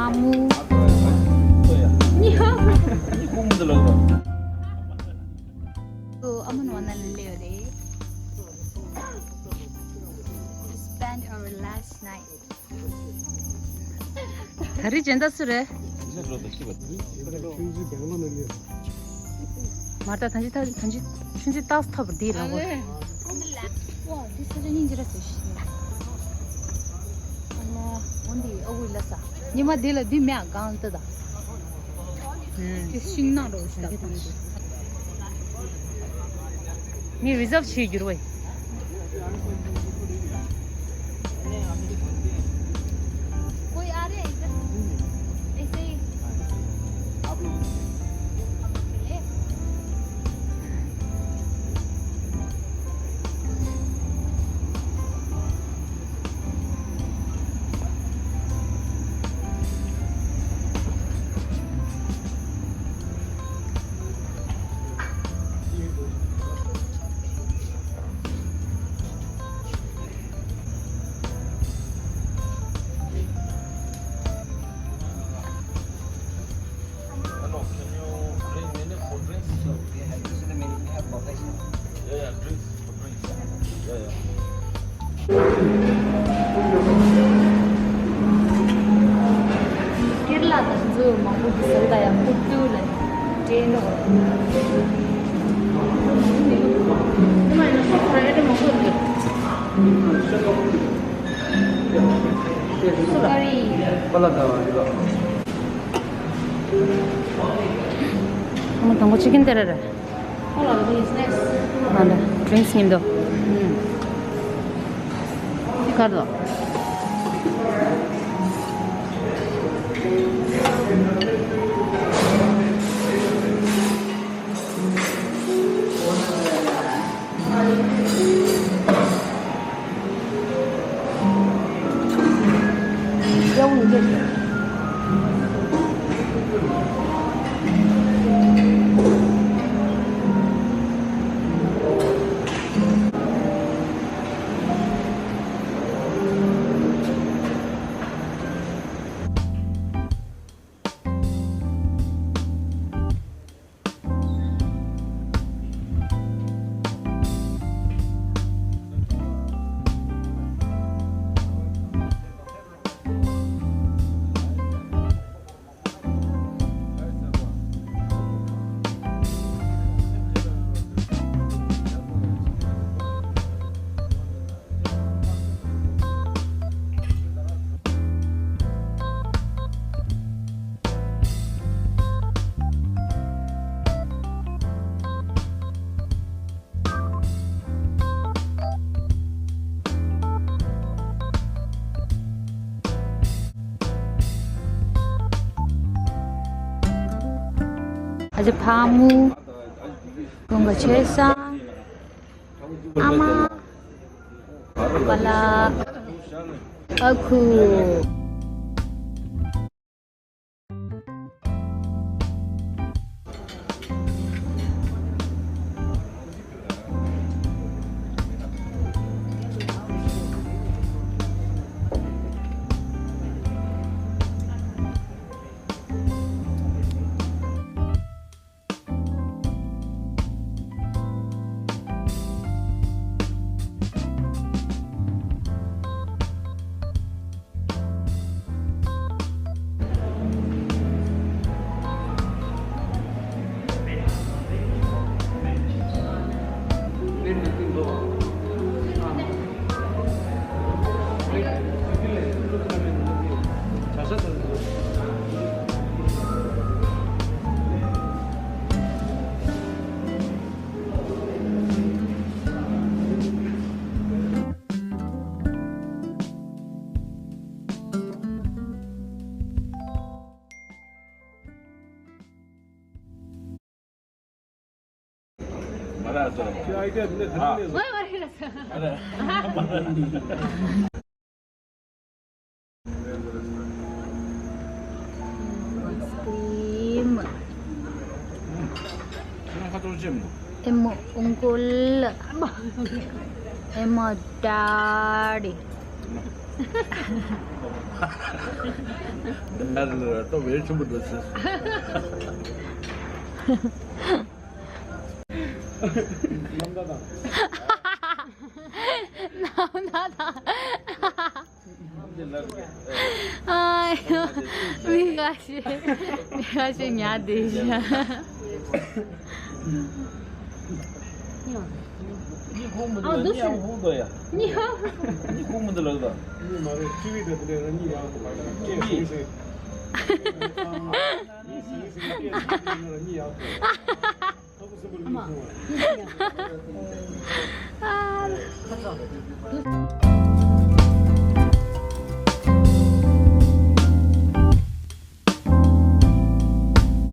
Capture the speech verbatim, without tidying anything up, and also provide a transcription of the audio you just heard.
ཨ་མོ། ཨ་མོ་ནོ་ན་ལེ་རེ། Spend our last night. ད་རེས་སྦྱིན་བདག་སུ་རེད། མ་ད་ཐང་ཅི་ཐང་ཅི་ཆུན་ཅི་ཏག་ཐོབ་འདི་ལ་ཧོ། ཨ་ལེ། ཨོ་འདི་ས་ཆ་སྙིང་རྗེ་ར་ཟེར་ཤི། ཨ་ལ་འོ་འདི་ཨ་ཝི་ལ་ས། ཉི་མ་འདི་ལ་འདི་མེད་གང་ལྟ་ད། དེ་ཤིང་ནག་འགྲོ་ཤི་ད། ངས་རི་ཛརབ་བྱས་བསྒྱུར་བས། कोई आ रहे हैं इधर? ऐसे ही। Hello, can you bring menu for drinks? So, we have, this is the menu we have for drinks. Yeah, yeah, drinks, for drinks. Yeah, yeah. ཀེར་ལ་དང་ཚོ་མང་པོ་གི་སེལ་ད་ཡང་ཁུག་ཏུ་ལ་ཏྲེན་ནོ། དེ་མ་ཡིན་ན་ཁོ་ཁོ་ར་ཨེ་ཏེ་མང་པོ་འདུག་ཀ་རི། ཨ་མ་དང་པོ་ཅི་ཀིན་དེ་ར་ར། ཁོ་ལ་ལ་སི་ནེག་སི། ཨ་ལ་ཌི་རིང་སི་མཉམ་དུ། ཨུམ། ཁར་དོ། ཨ་ཅེ་ཕ་མུ། ཁོང་གི་ཆེ་ས། ཨ་མ། པ་ལ། ཨ་ཁུ། Ice cream. Emo uncle. Emo daddy. ང་ལ་ཏོ་བེར་ཆེན་པོ་འདུག་ཟེར། ནམ་ཟླ་དང་། ནམ་ཟླ་དང་། ཨ་ཡོ། མི་ཁ་ཤས། མི་ཁ་ཤས་ཉལ་བསྡད་ཤག་གཉིད་ཁུག་མི་འདུག་ལ། གཉིད་ཡང་ཁུག་འདུག་ཡ། གཉིད་ཁུག་མི་འདུག་ལ་ད། གཉིད་མ་རེད། ཊི་ཝི་དེ་དེ་ལས་རང་གཉིད་ཡག་ཏུ་མ་རེད། ཊི་ཝི། ཊི་ཝི་ཟེར། ཊི་ཝི་ཟེར་ཏེ་ཡག་ཏུ་མ་རེད། ཨ་མ།